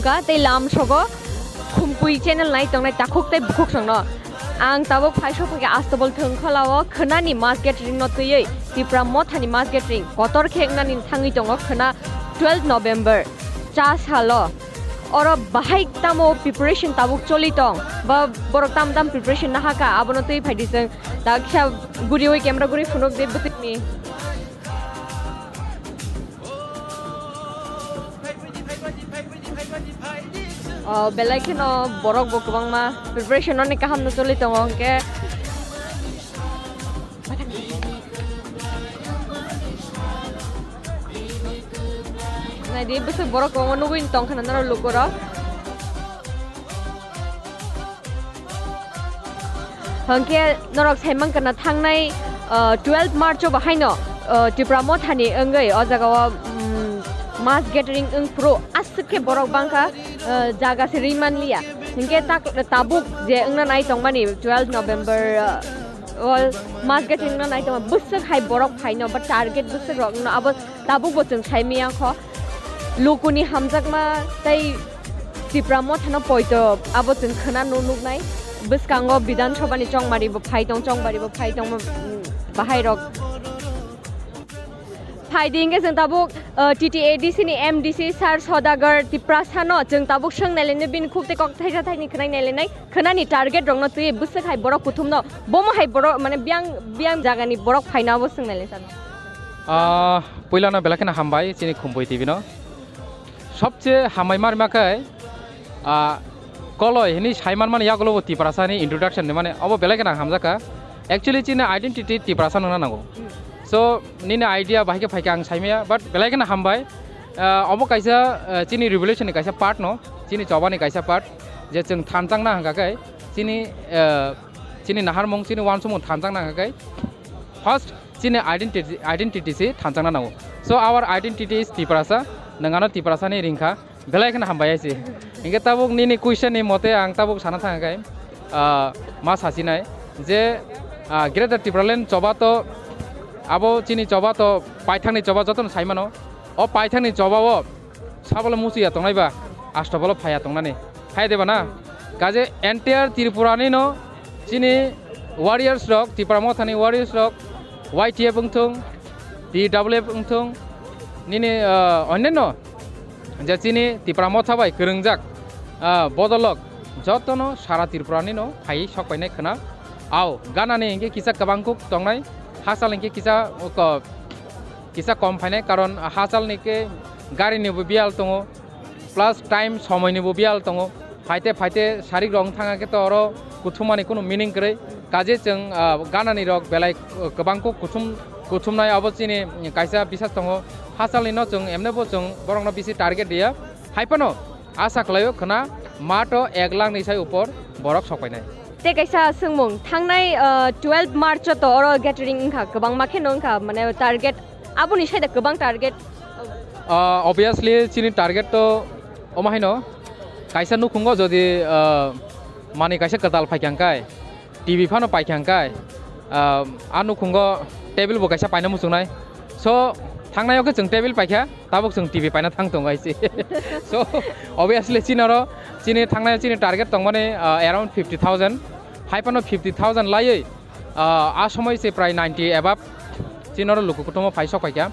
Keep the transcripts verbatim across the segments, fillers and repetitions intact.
Ka tei lam sogo Khumpui channel nai tongnai takhuk tei bukhuk songno. Ang tabuk phaisok phai khe Astobol Thwngkhwlao khwnani mass gathering no twiwi Tipra Mothani mass gathering kotor khe wngnani thangwi tongo khwna twelve November cha salo. Oro bahai tamo preparation tabuk choli tong ba borok tam tam preparation nahaka abono twi phaidi chwng ta kisa guriwi camera guri phunuk de bwtwini. O belai kheno borok bo kwbangma preparation oni kaham no choli tongo hwnkhe. Naidi bwswk borok kwbangma nugwi tong khana norok lukurok. Hwnkhe norok sai mankha na thangnai, ah, twelve March o bahaino, ah, Tipra Mothani wngwi o jagao, mm, mass gathering wng phuru aswk khe borok bangkha, ah, jaga se rwi manliya. Hwnkhe tak-, tabuk je wngna nai tongmani twelve November, ah, o mass gathering wngna nai tongma bwswk hai borok phaino ba target bwswk rok wngno abo tabuk bo chwng sai maya kho. Lukuni hamjakma tei Tipra Mothano poito abo chwng khwna nu nuknai. Bwskango Bidhan Sabha ni chongmari bo phai tong, chongmari bo phai tongma, mm, bahai rok. Phaidi hwnkhe chwng tabuk, uh, T T A D C ni M D C Sir Sodagar Tiprasa no chwng tabuk swng nai lainai, bini khuk tei kok thaisa thaini khwnai nai lainai. Khwnani target rokno twi bwswk hai borok kuthumno, bomo hai borok mane biyang, biyang jagani borok phaino abo swng nai lai sano. Ah, puilano belai kheno hambai chini Khumpui T V no. Sobse hambai ma rima khe, ah, koloi hini sai manmani yagulo bo Tiprasa ni introduction ni mane obo belai kheno hamjakha. Actually chini identity Tiprasa nangna nango. Hmm. So nini idea bahai khe phaikha ang saimaya, but belai kheno hambai. Ah, obo kaisa, ah, chini revolution ni kaisa part no, chini choba ni kaisa part, je chwng thanchang na hwnkha khe chini, ah, chini naharmung, chini uansukmung thanchang na hwnkha khe first chini identity, identity se thanchang na nango. So our identity is Tiprasa, nwng ano Tiprasa ni ringkha, belai kheno hambai hai se. Hwnkhe tabuk nini question ni mote ang tabuk sana thang khe, ah, ma sachinai je, ah, Greater Tipraland choba to abo chini choba to paithak ni choba joto no sai mano. O paithak ni choba o sabole musuya tongnai ba, Astobol o phaiya tongnani. Phai de ba na? Hmm. Kaje entire Tripura ni no chini warriors rok, Tipra Mothani warriors rok, Y T F wngthung, T W F wngthung, nini, ah, onyanno je chini Tipra Motha bai kwrwngjak, ah, bodolok jotono sara Tripura ni no phai sok painai khwna. Au, ganani hwnkhe kisa kwbang kuk tongnai, hachal hwnkhe kisa, ko-, kisa kom phainai, karon hachal ni khe gari ni bo biyal tongo, plus time somoi ni bo biyal tongo. Phaite phaite sarik rok wng thang khe to oro kuthumani kunu meaning kwrwi. Kaje chwng, ah, ganani rok belai, ah, kwbang kuk kuthum, kuthumnai abo chini kaisa bisas tongo. Hachal ni no chwng emne bo chwng borok no bisi target riya. Hai phano asa khlaio khwna mato ek lakh ni sai upor borok sok painai. Tei kaisa swngmung, thangnai, ah, twelve March o to oro gathering wngkha, kwbangma kheno wngkha, mane target, aboni sai da kwbang target? Ah, obviously, chini target to omo haino, kaisa nukhungo jodi, ah, manwi kaisa kwtal phaikha hwnkhe, T V phano paikha hwnkhe, ah, a nukhungo table bo kaisa paina muchungnai. So, thangnai o khe chwng table paikha, tabuk chwng T V paina thang tongo hai se. So, obviously, chini oro, chini thangnai chini target tongmani, ah, around fifty thousand. Hai phano fifty thousand laiwi, ah, a somoi se prai ninety above chini oro luku kutumo phai sok paikha.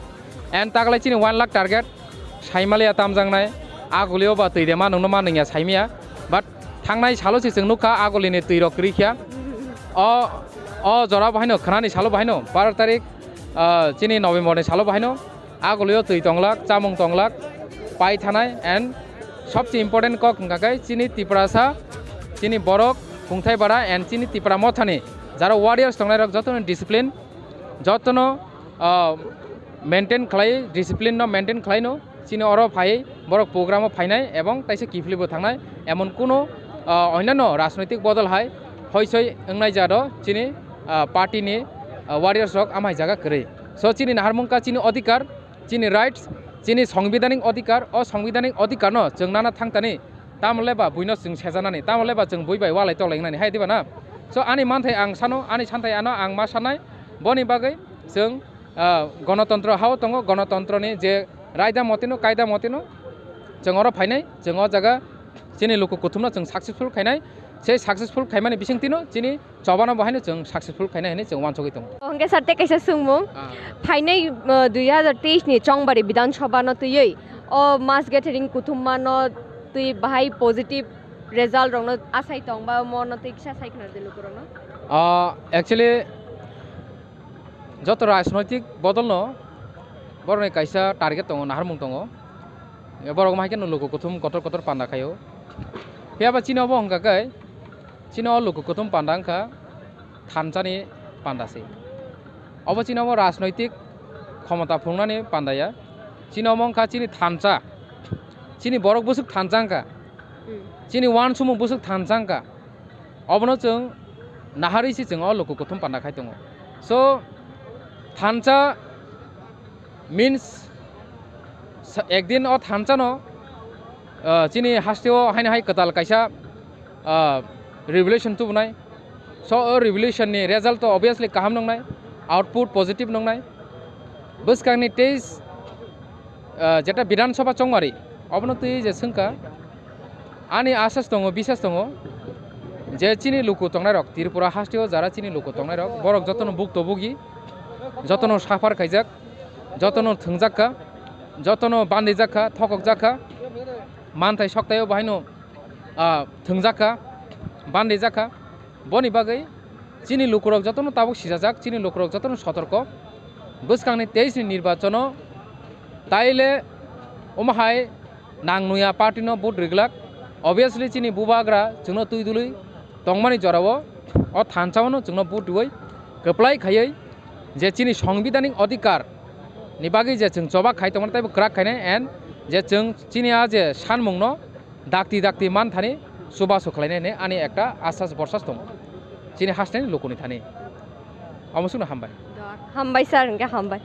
And taglai chini one lakh target, saimaliya tamjaknai, agulio ba twi de ma nungno ma nungya saimaya. But thangnai salo se chwng nukha agulini twi rok kwrwi kha. O, o jora bo haino khwnani salo bo haino baro tarik, ah, chini November ni salo bo haino agulio twi tonglak, chamung tonglak, pai thanai and sobse important kok hwnkha khe chini Tiprasa, chini borok, Khungthai Bara and chini Tipra Mothani jara warriors tongnai rok jotono discipline, jotono, ah, maintain khlai, discipline no maintain khlai no, chini oro phai borok program o phainai ebong taisa kiphilwi bo thangnai, emon kuno, ah, onyanno rajnoitik bodol hai hoisoi wngnai jado chini, ah, party ni, ah, warriors rok amhai jaga kwrwi. So chini naharmung kha chini odhikar, chini rights, chini songbidanik odhikar, o songbidanik odhikar no chwng nana thangtani, tamo le ba buino chwng sejanani, tamo le ba chwng bui bai walai toklai wngnani hai diba na? So ani manthai ang sano, ani santhai ano ang ma sanai, boni bagwi chwng, ah, gonotontro hao tongo, gonotontroni je raida motino, kaida motino, Chwng oro phainai, chwng o jaga chini luku kuthumno chwng successful khainai. Sei successful khaimani bisingtwino chini chobano bo haino chwng successful khainai hinwi chwng uansugwi tongo. O hwnkhe sir, tei kaisa swngmung. Ah. Phainai, uh, dui hazar teis ni Chongbari Bidhan Sabha no twiwi o mass gathering kuthumma no twi bahai positive result rokno asai tong ba mo no twi kisa sai khna de lukurokno? Ah, actually, joto rajnoitik bodolno borokni kaisa target tongo, naharmung tongo. Borok ma hai kheno luku kuthum kotor kotor panda khaio. Phiya ba chini obo wngkha khe, chini o luku kuthum panda wngkha thansani panda se. Obo chini obo rajnoitik khomota phunuknani panda ya. Chini omo wngkha chini thansa, chini borok bwswk thansa wngkha, Hmm. chini uansukmung bwswk thansa wngkha. Obono chwng naharwi se chwng o luku kuthum panda khai tongo. So, thansa means sa-, ekdin o thansano, ah, chini hasteo haino hai kwtal kaisa, ah, revolution tubunai. So, o revolution ni result to obviously kaham nwngnai, output positive nwngnai. Bwskangni teis, ah, jeta Bidhan Sabha Chongmari, obono twi je swngkha, ani asas tongo, bisas tongo, je chini luku tongnairok, Tripura hasteo jara chini luku tongnairok, borok jotono bukto bugi, jotono suffer khaijak, jotono thwngjakkha, jotono bandijakkha, thokokjakkha, manthai soktaio bahaino, ah, thwngjakkha, bandijakkha. Boni bagwi chini lukurok jotono tabuk sijajak, chini lukurok jotono sotorko. Bwskangni teis ni nirbachono taile omo hai nang nuya party no vote riglak. Obviously chini bubagra chwngno twi dului tongmani jorao o thansa-o no chwngno vote riwi kwplai khaiwi je chini songbidanik odhikar ni bagwi je chwng choba khai tongmani teibo kwrak khainai and je chwng chini a je sanmungno dakti dakti man thani chubachu khlainai hinwi ani ekta asas borsas tongo chini hasteni lukuni thani. Omo swkno hambai. Hambai sir, hwnkhe hambai.